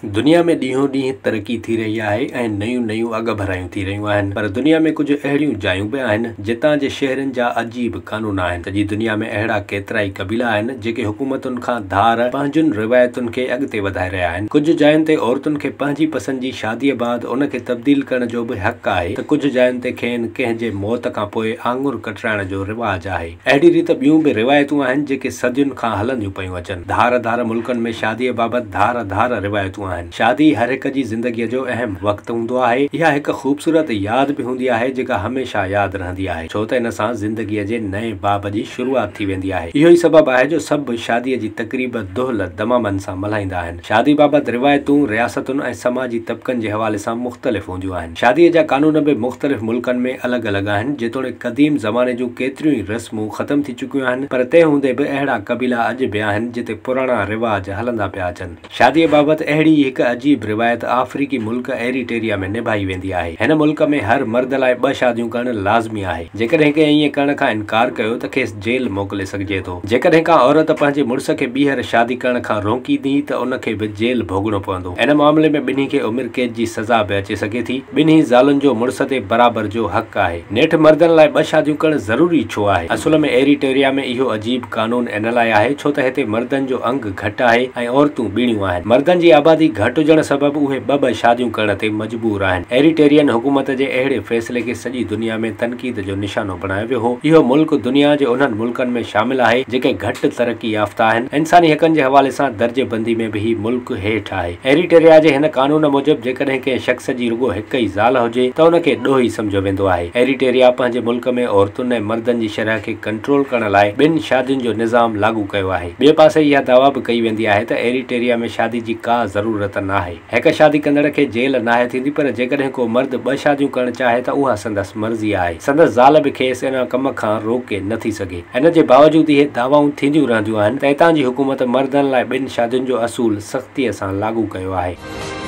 دنيا ۾ ڏينهون ڏينهن ترقي ٿي رهي آهي ۽ نيون نيون اڳڀرايون ٿي رهيون آهن پر دنيا ۾ ڪجهه اهڙيون جايون به آهن جتان جي شهرين جا عجيب قانون آهن. سڄي دنيا ۾ اهڙا ڪيترائي قبيلا آهن جيڪي حڪومتن کان ڌار پنهنجن روايتن کي اڳتي وڌائي رهيا آهن. ڪجهه جاين تي عورتن کي پنهنجي پسند جي شاديء بعد ان کي تبديل ڪرڻ جو به حق آهي ته ڪجهه جاين تي کين ڪنهن جي موت کان پوء آڱر ڪٽرائڻ جو رواج آهي. اهڙي ريت ٻيون به روايتون آهن جيڪي صدين کان هلنديون پيون اچن. ڌار ڌار ملڪن ۾ شاديء بابت ڌار ڌار روايتون آهن. شادي هر هڪ جي زندگيء جو اهم وقت هوندو آهي. اها هڪ خوبصورت ياد به هوندي آهي جيڪا هميشه ياد رهندي آهي ڇو ته ان سان زندگيء جي نئين باب جي شروعات ٿي ويندي آهي. اهو ئي سبب آهي جو سڀ شاديء جي تقريب دهل دمامن سان ملهائيندا آهن. شادي بابت روايتون رياستن ۽ سماجي طبقن جي حوالي سان مختلف هونديون آهن. شاديء جا قانون به مختلف ملڪن ۾ الڳ الڳ آهن. جيتوڻيڪ قديم زماني جون ڪيتريون ئي رسمون ختم ٿي چڪيون آهن، پر تنهن هوندي به اهڙا قبيلا اڄ به آهن، جتي پراڻا رواج هلندا پيا اچن. شاديء بابت اهڙي ئي هڪ عجيب روايت آفريقي ملڪ ايريٽيريا ۾ نڀائي ويندي آهي. هن ملڪ ۾ هر مرد لاء ٻه شاديون ڪرڻ لازمي آهي. جيڪڏهن ڪنهن ائين ڪرڻ کان انڪار ڪيو ته کيس جيل موڪلي سگهجي ٿو. جيڪڏهن ڪا عورت پنهنجي مڙس کي ٻيهر شادي ڪرڻ کان روڪيندي ته ان کي به جيل ڀوڳڻو پوندو. ان معاملي ۾ ٻنهي کي عمر قيد جي سزا به اچي سگهي ٿي. ٻنهي زالن جو مڙس تي برابر جو حق آهي. نيٺ مردن لاء ٻه شاديون ڪرڻ ضروري ڇو آهي؟ اصل ۾ ايريٽيريا ۾ اهو عجيب قانون ان لاء آهي ڇو ته هتي مردن جو انگ گهٽ آهي ۽ عورتون ٻيڻيون آهن. مردن جي آبادي گهٽ هجڻ سبب اهي ٻه ٻه شاديون ڪرڻ تي مجبور آهن. ايريٽيرين حڪومت جي اهڙي فيصلي کي سڄي دنيا ۾ تنقيد جو نشانو بڻايو ويو هو. اهو ملڪ دنيا جي انهن ملڪن ۾ شامل آهي، جيڪي گهٽ ترقي يافته آهن. انساني حقن جي حوالي سان درجي بندي ۾ به هي ملڪ هيٺ آهي. ايريٽريا جي هن قانون موجب جيڪڏهن ڪنهن شخص جي رڳو هڪ ئي زال هجي ته ان کي ڏوهي سمجهيو ويندو آهي. ايريٽريا پنهنجي ملڪ ۾ عورتن ۽ مردن جي شرح کي ڪنٽرول ڪرڻ لاء ٻن شادين جو نظام لاڳو ڪيو آهي. ٻئي پاسي اها دعويٰ به ڪئي ويندي آهي ته ايريٽريا ۾ شادي جي ڪا ضرورت ناهي. هڪ شادي ڪندڙ کي جيل ناهي ٿيندي پر جيڪڏهن ڪو مرد ٻه شاديون ڪرڻ چاهي ته اها سندس مرضي آهي. سندس زال به کيس ان ڪم کان روڪي نه ٿي سگهي. ان جي باوجود اهي دعوائون ٿينديون رهنديون آهن ته اتان جي حڪومت مردن لاء ٻن شادين جو اصول سختيء سان لاڳو ڪيو آهي.